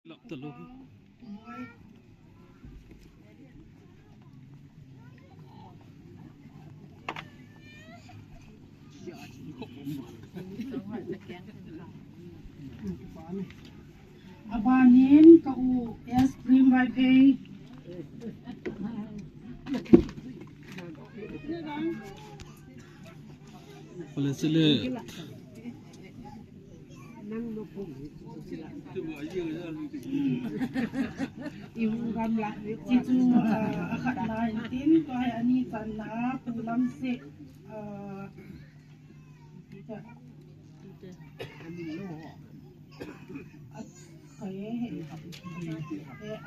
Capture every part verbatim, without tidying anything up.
Lap ta lou. Abanin ka u S Cream Vaiphei. Pale sile. Hichu, ah, akhatna in tin, tua hi ani channa, Pu Lamsih, ah, a, a,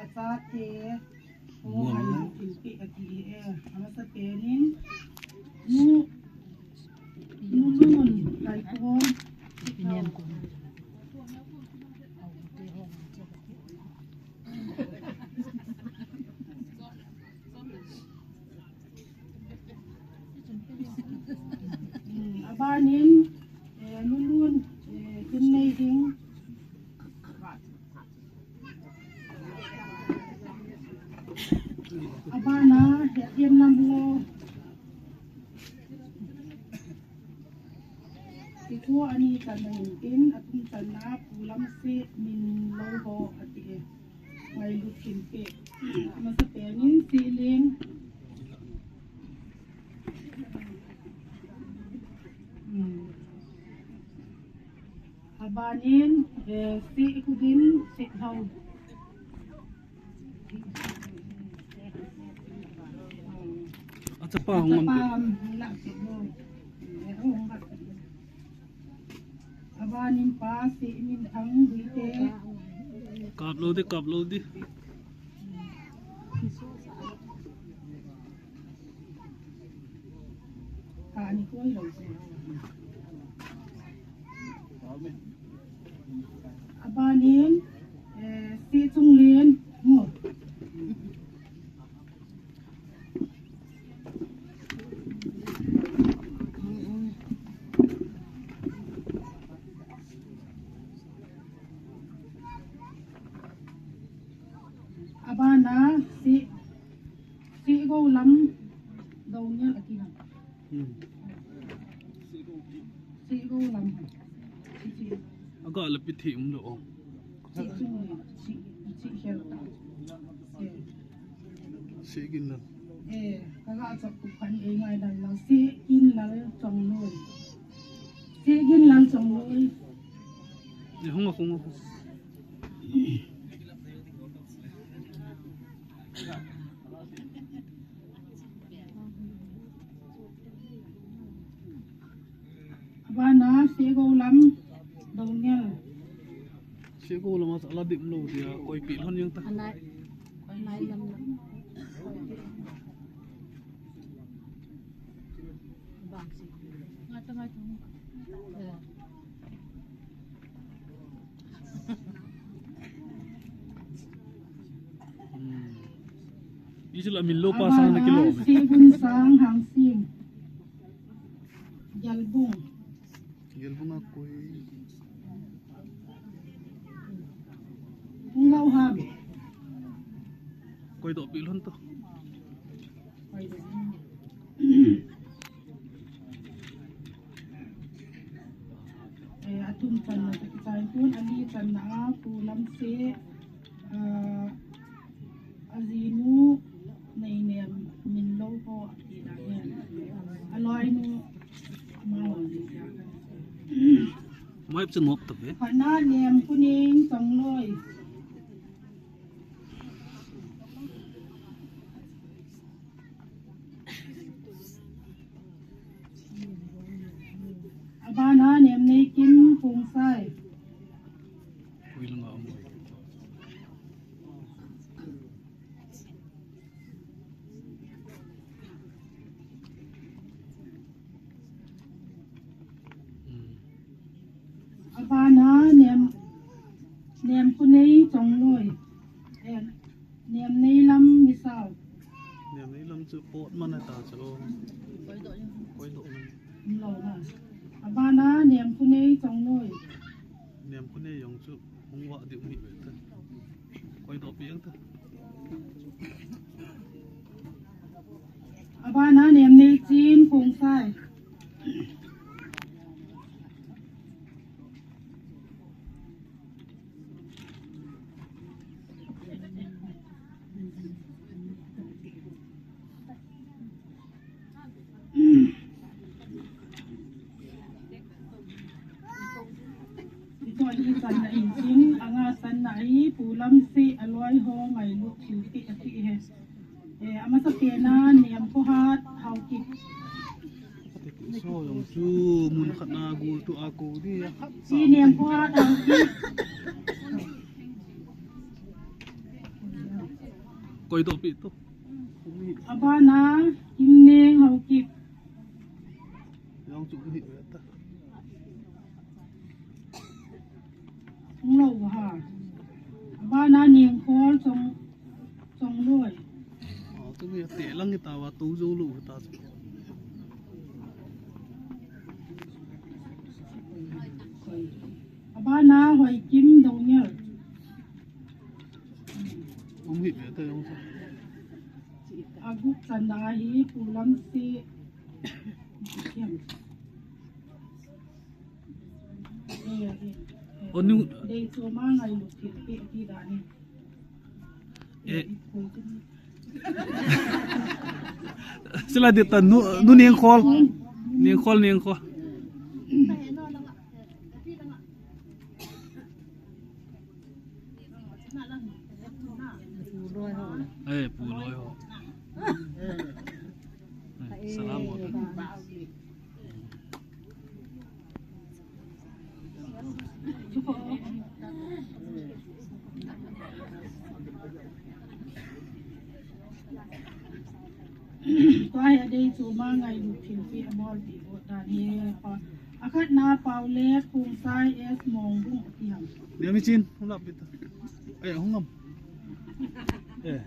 achate, Muang. Thilpeh ati e, amasapen in, nu, nu, nu, nu, kai ko. Abanin, eh, Lulun, eh, Tunneiding. Abana, Hethiam Lamlou. Hichu ani channa in tin, athum channa Pu Lamsih Minlou ho ati e. Ngailut thilpeh. Amasapen in Sihling. Hmm. Abanin, eh, Sihkhogin, Sihlou. Achapa hung am. Achapa hung la Sihlou. Eh, hung la. Abanin pa Sihminthang Guite. Kap lou di, kap lou di. Kani koi lou. Abanin, eh, Sihchunglen. Mo. Abana Sih, Sihgoulam Doungel ati na. Hmm. Sihgoulam. Sih, Sih. Aga la pi thi um lou. Sih, Sih, Sih, Sih, Sih, Sih. Sihginlal. Eh, kaga chok tu khan e ngai dan la Sihginlal Chongloi. Sihginlal Chongloi. Eh, hung a, hung a, hung. Abana Sihgoulam Doungel. Sihgoulam a ala dim lou dia, koipeh lhon jeng ta. Anai, anai lam lam. Bang si. Ngai ta, ngai ta. Eh. Hmm. Isi la Minlou pa sang na kilou. Abana Sihgunsang Hangsing. Gelbung. Gelbung a koi. Hung lou ham. Koidoh peh lhon to. Eh, athum channa toh kichai tun, ani channa a Pu Lamsih, ah, ajinu Neinem Minlou ho ati dan ahi. Aloinu amau. Mai chu nop ta ve. Khatna Nemkuneng Chongloi. Abana Nemneikim Khongsai. Ui, langa mo. Hmm. Abana Nem, Nemkuneng Chongloi. Eh, Nemneilam Misao. Nemneilam chu pot man ta chu. Koidoh man. Lo na. Abana Nemkuneng Chongloi. Nemkuneng jong chu hung vah diu hi ve ta. Abana Nemneichin Khongsai. Tua hi channa in chin, anga channa hi Pu Lamsi, aloi ho ngailut thilpeh ati hi. Eh, amasa pena Niamkhohat Haokip. So jong chu mun khat na gol tu a ko di. Si Niamkhohat Haokip. Koi doh pi tu. Abana Kimneng Haokip. Jong chu hi ta. Hung lou ha. Abana Nengkhol Chong, Chongloi. Ah, tu ni te lang ta wa tu jo lu ta. Abana Hoikim Dongel. Um hi be ta jong. Agup channa hi Pu Lamsi. Onu. Dei chu ma ngailut thilpeh ati dan hi. Eh. Sila dita nu, nu Nengkhol. Nengkhol, Nengkhol. Eh, Pu Loi ho. Eh, salam ho. Tua hi adei chu ma ngailut thilpeh abol pi bo dan hi pa. Akhatna Paulek Khongsai S Mongbung ati ham. Dia mi chin, hung lap bit. Ai, hung ngam. Eh.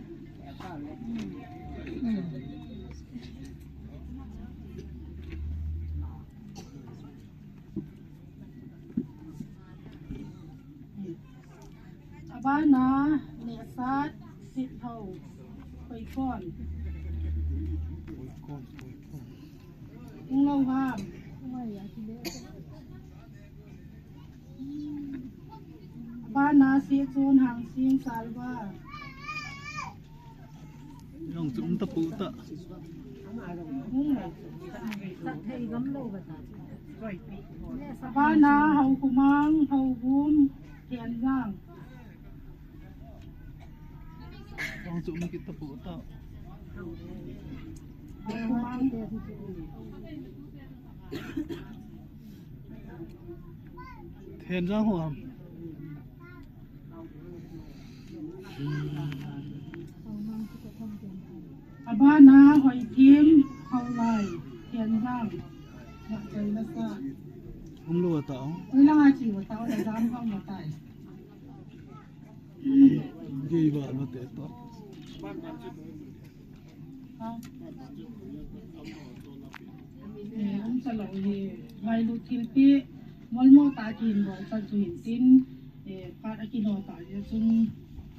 Abana Nehsat Sithou Khoikon. Hung lou ham. Abana Sechon Hangsing Salva. Jong chu um ta pu ta. Abana Haokhomang Haogum Thenjang. Jong chu um kit ta pu ta. Haokhomang. Thenjang ho ham. Abana Hoikim Haolai, Thenjang. Na chai la sa. Um lou ta o. Oi la nga chi wa ta o, la jam ka ma tai. Gei ba lo te to. Eh, um sa lou hi, ngailut thilpeh, molmo tah a kihin bol chan chu hin tin, eh, phat a kino tah jeh chun,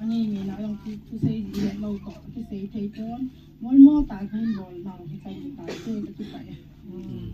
angeina jong ki, thusei ji lou toh, kisei thei pon, molmo tah a kihin bol nau hi chan ta chu, ka kipah e. Hmm.